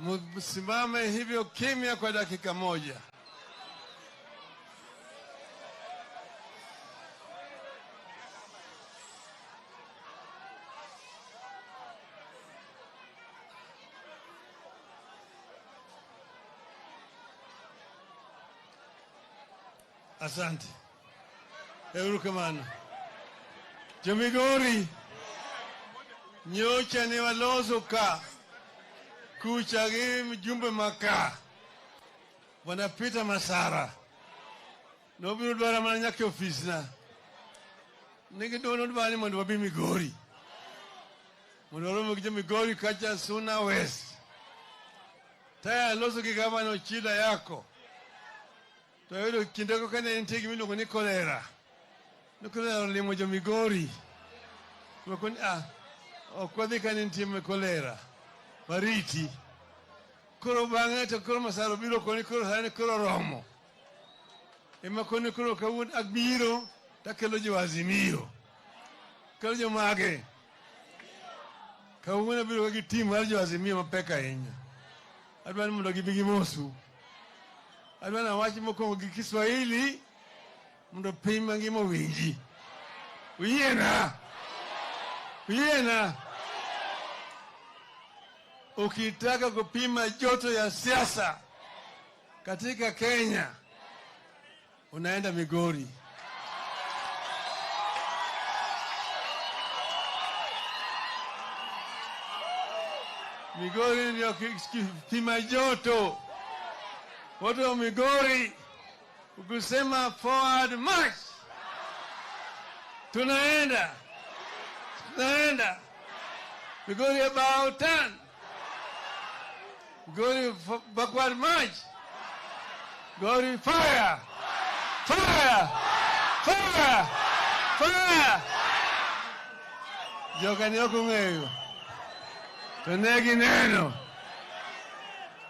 Msimame hivyo kimya kwa dakika moja. Asante. Erokamano. Jomigori, nyocha ne waloso ka kucha gi mjumbe maka Bwana Peter Masara nobiro dwara mana nyaka e ofisna. Nigidwa ni mondo wabi Migori, mondo warom gi jo Migori kacha Suna West. Taya aloso gi gavana Ochila yako to yudo kindego kane nitie gima iluongo ni kolera. Ni kolera olimo jo Migori. Koro ok wadhi ka nitie kolera. Wariti. Koro bang'e to koro Masara obiro koni koro sani koro romo. Ema koni koro kawuono abiro takelo jo Azimio. Kelo jo mage. Kawuono abiro gi tim mar jo Azimio mapek ahinya. Adwa ni mondo gibi gimosu. Adwa ni awach mokwongo gi Kiswahili mondo piny mangima owinji. Uyiena? Uyiena? Ukitaka kupima joto ya siasa katika Kenya, unaenda Migori. Migori ndio kipima joto. Watu wa Migori, ukisema forward march, tunaenda, tunaenda. Migori about turn. Migori backward march. Migori fire, fire, fire, fire. Joka ne ok ong'eyo, to ne gineno,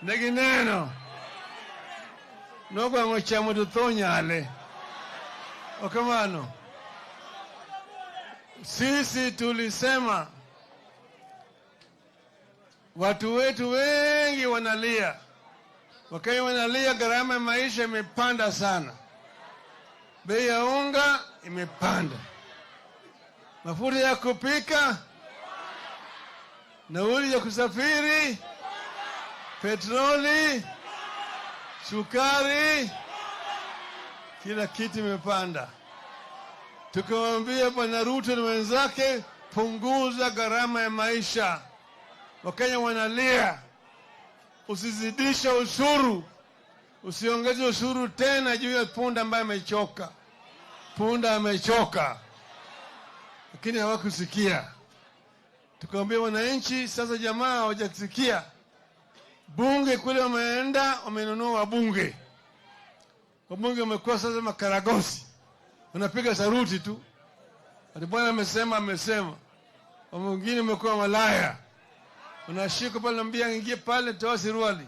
ne gineno. Nogwang'o chamo to tho nyale. Okamano. Sisi tulisema watu wetu wengi wanalia, Wakenya wanalia, gharama ya maisha imepanda sana, bei ya unga imepanda, mafuta ya kupika, nauli ya kusafiri, petroli, sukari, kila kitu imepanda. Tukamwambia Bwana Ruto na wenzake, punguza gharama ya maisha. Wakenya wanalia, usizidishe ushuru, usiongeze ushuru tena juu ya punda ambaye amechoka. Punda amechoka, lakini hawakusikia. Tukamwambia wananchi, sasa jamaa hawajasikia. Bunge kule wameenda, wamenunua wabunge. Wabunge wamekuwa sasa makaragosi, wanapiga saruti tu, ati bwana amesema, amesema. Wengine wamekuwa malaya, unashika pale, naambia ingie pale, toa suruali.